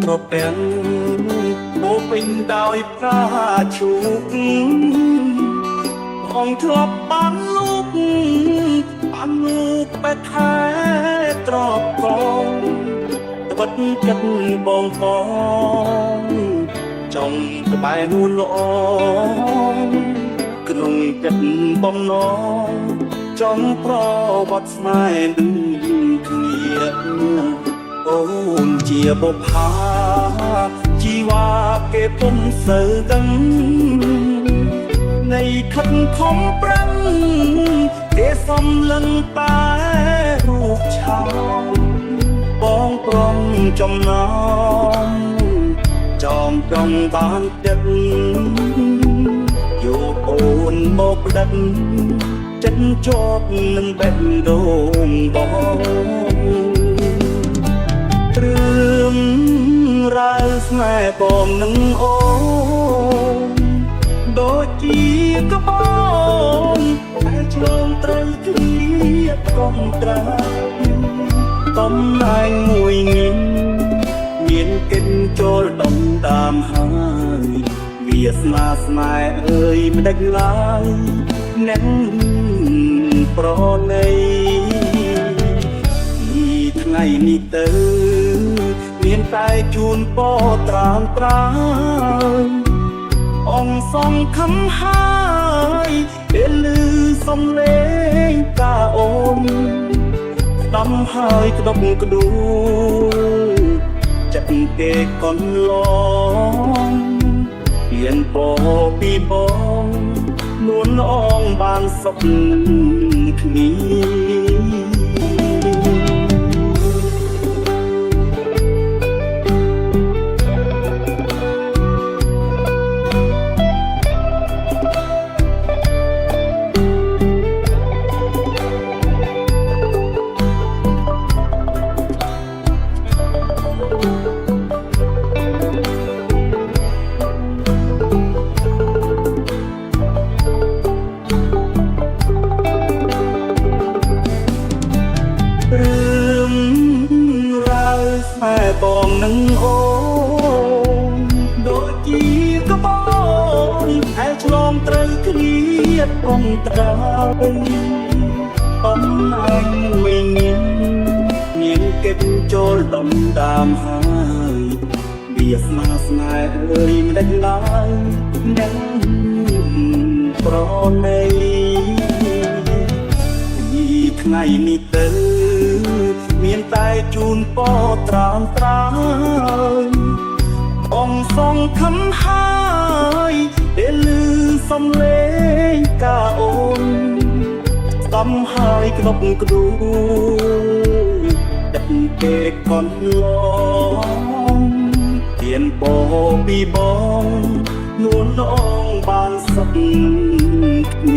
ត្រពាំងពោពេញដោយប្រាឈូកបងធ្លាប់បានលូកបានលូកបែថែត្រកកងត្បិតចិត្តបងផងចង់ក្បែរនួនល្អក្នុងចិត្តបំណងចង់ប្រវត្តិស្នេហ៍នឹងគ្នា អូនជាបុប្ផាជីវ៉ាគេពុំសូវដឹងនៃខិតខំប្រឹងគេសំលឹងតែរូបឆោបងប្រងចំណោមចងចង់បានចិត្តយកអូនមកផ្ដិតចិត្តជាប់នឹងបេះដូងបង រឿងរ៉ាវស្នេហ៍បងនឹងអូនដូចជាក្បងតែឆ្លងត្រូវគ្លៀតកុំត្រាតំណែងមួយនេះមានកិនចូលដំតាមហើយវាស្នាស្នេហ៍អើយមិនដេចឡើយអ្នកប្រណី ពីថ្ងៃនេះទៅ មានតែជូនពរត្រានត្រើយអងសងខំហើយពេលលឺសំលេងកាអូនស្ដាំហើយក្តុកក្ដួលចិត្តគេកន្លងពៀនពរពីបងនួនអងបានសុខនឹងគ្នា រឿងរ៉ាវស្នេហ៍បងនឹងអូនដូចជាក្បងដែលឆ្លងត្រូវគ្លៀតកុំត្រើយតំណែងមួយនេះមានកិច្ចចូលដំតាមហើយវាស្នាស្នេហ៍អើយមិនដេចឡើយអ្នកប្រណី ពីថ្ងៃនេះទៅ មានតែជូនពរត្រានត្រើយអងសងខំហើយពេលលឺសំលេងកាអូនស្ដំហើយក្តុកក្ដួលចិត្តគេកន្លងទៀនពរពីបងនួនអងបានសុខគ្នា